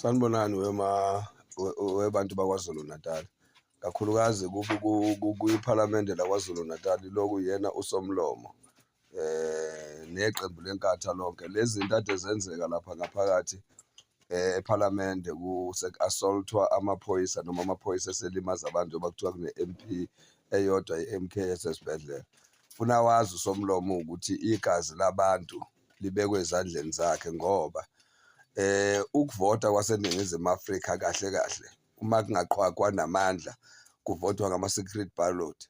Sanibonani wema webantu baKwaZulu Natal, kakhulukazi kwiPhalamende laKwaZulu Natal loku yena uSomlomo neqembu leNkatha lonke. Lezi zinto ade zenzeka lapha ngaphakathi ePhalamende kuse-assault-wa amaphoyisa noma amaphoyisa eselimaza abantu njengoba kuthiwa kune-M_P eyodwa i-M_K esesibhedlela. Funa wazi uSomlomo ukuthi igazi labantu libekwe ezandleni zakhe ngoba ukuvota kwaseNingizimu Afrika kahle kahle uma kungaqhwagwa namandla kuvotwa ngama-secret ballot.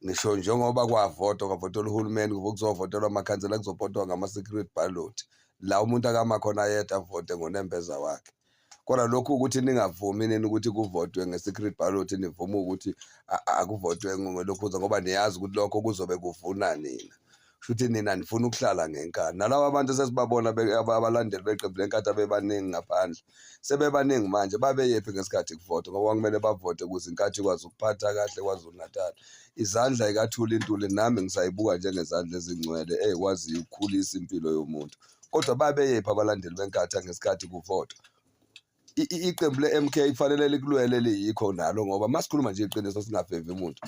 Ngisho njengoba kwavotwa kwavotelwa uhulumeni kuzovotelwa amakhansela kuzovotwa ngama-secret ballot la umuntu akama khona yedwa avote ngonembeza wakhe. Kodwa lokhu ukuthi ningavumi nini ukuthi kuvotwe nge-secret ballot nivume ukuthi akuvotwe ngelokhuza ngoba niyazi ukuthi lokho kuzobe kuvuna nina. Shuthi nina nifuna ukuhlala ngenkani. Nalaba bantu esesibabona abalandeli beqembu leNkatha bebaningi ngaphandle sebebaningi manje babeyephi ngesikhathi kuvotwa ngoba kwakumele bavote ukuze iNkatha ikwazi ukuphatha kahle KwaZulu-Natal. Izandla ikaThuli Ntuli nami ngisayibuka njengezandla ezingcwele ey'kwaziyo ukukhulisa impilo yomuntu. Kodwa babeyephi abalandeli beNkatha ngesikhathi kuvotwa? Iqembu le-M_K kufanele likulwele liyikho nalo ngoba masikhuluma nje iqiniso singafevi umuntu.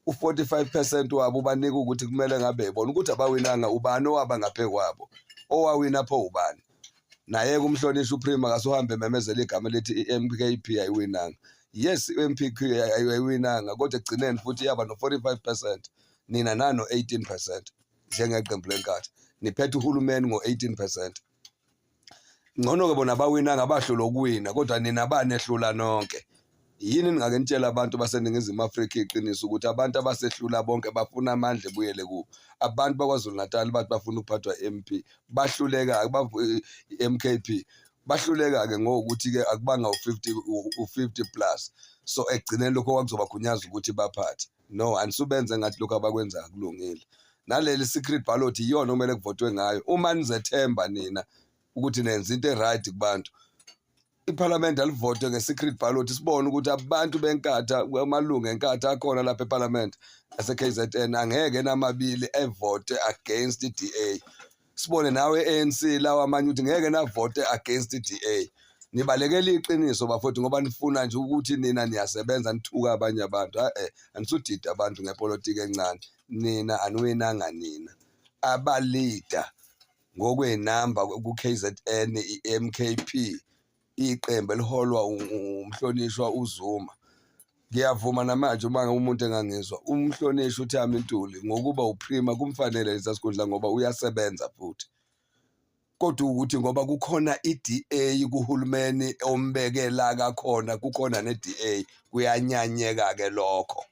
U-45% wabo ubanika ukuthi kumele ngabe bona ukuthi abawinanga ubani owaba ngaphe kwabo owawina pho ubani naye kumhlonishwa uPrima akasuhambe ememezela igama elithi i-MKP ayiwinanga. Yes, i-MPQ ayiwinanga kodwa ekugcineni futhi yaba no-45%, nina nano-18% njengeqembu leNkatha niphethe uhulumeni ngo-18%. Ngcono-ke bona bawinanga bahlulwa ukuwina kodwa nina banehlula nonke. Yini ningake nitshele abantu baseNingizimu Afrika iqiniso ukuthi abantu abasehlula bonke bafuna amandla ebuyele kubo. Abantu baKwaZulu Natal bathi bafuna ukuphathwa i-MP bahluleka i-MKP bahluleka-ke ngokuthi-ke akubanga u-50 u-50 plus so ekugcineni lokho kwakuzobagunyaza ukuthi baphathe. No, anisubenze ngathi lokhu abakwenza akulungile. Naleli secret ballot iyona okumele kuvotwe ngayo. Uma nizethemba nina ukuthi nenza into e-right kubantu, iphalamende alivote nge-secret ballot sibone ukuthi abantu beNkatha amalungu eNkatha akhona lapha ephalamende ase-KZN angeke namabili evote against i-DA. Sibone nawe ANC lawa amanye ukuthi ngeke navote against i-DA. Nibalekela iqiniso bafowethu ngoba nifuna nje ukuthi nina niyasebenza nithuka abanye abantu. Eh, anisudida abantu ngepolitiki encane. Nina aniwinanga nina. Abalida ngokwenamba ku-KZN i-MKP iqembu eliholwa umhlonishwa uZuma. Ngiyavuma namanje uma umuntu engangizwa umhlonishwa uThami Ntuli ngokuba uPrima kumfanele lesa sikhundla ngoba uyasebenza futhi. Kodwa ukuthi ngoba kukhona i-DA kuhulumeni ombekela kakhona kukhona ne-DA kuyanyanyeka-ke lokho.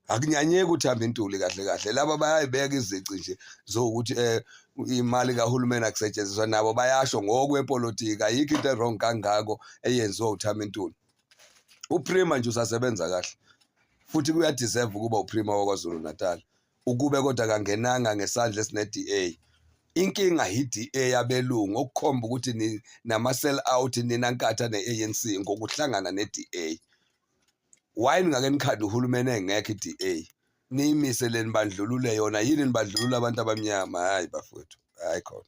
Akunyanyeki uThami Ntuli kahle kahle laba bayayibeka izici nje zokuthi imali kahulumeni akusetshenziswa nabo bayasho ngokwepolitiki ayikho into e-wrong kangako eyenziwa uThami Ntuli. UPrima nje usasebenza kahle futhi kuya-deserve ukuba uPrima waKwaZulu Natal ukube kodwa kangenanga ngesandla esine-DA. Inkinga i-DA yabelungu okukhomba ukuthi nama-sell out nina Nkatha ne-ANC ngokuhlangana ne-DA. Why ningake nikhande uhulumeni engekho i-DA niyimise le nibandlulule yona yini nibandlulula abantu abamnyama? Hhayi bafowethu, hhayi khona.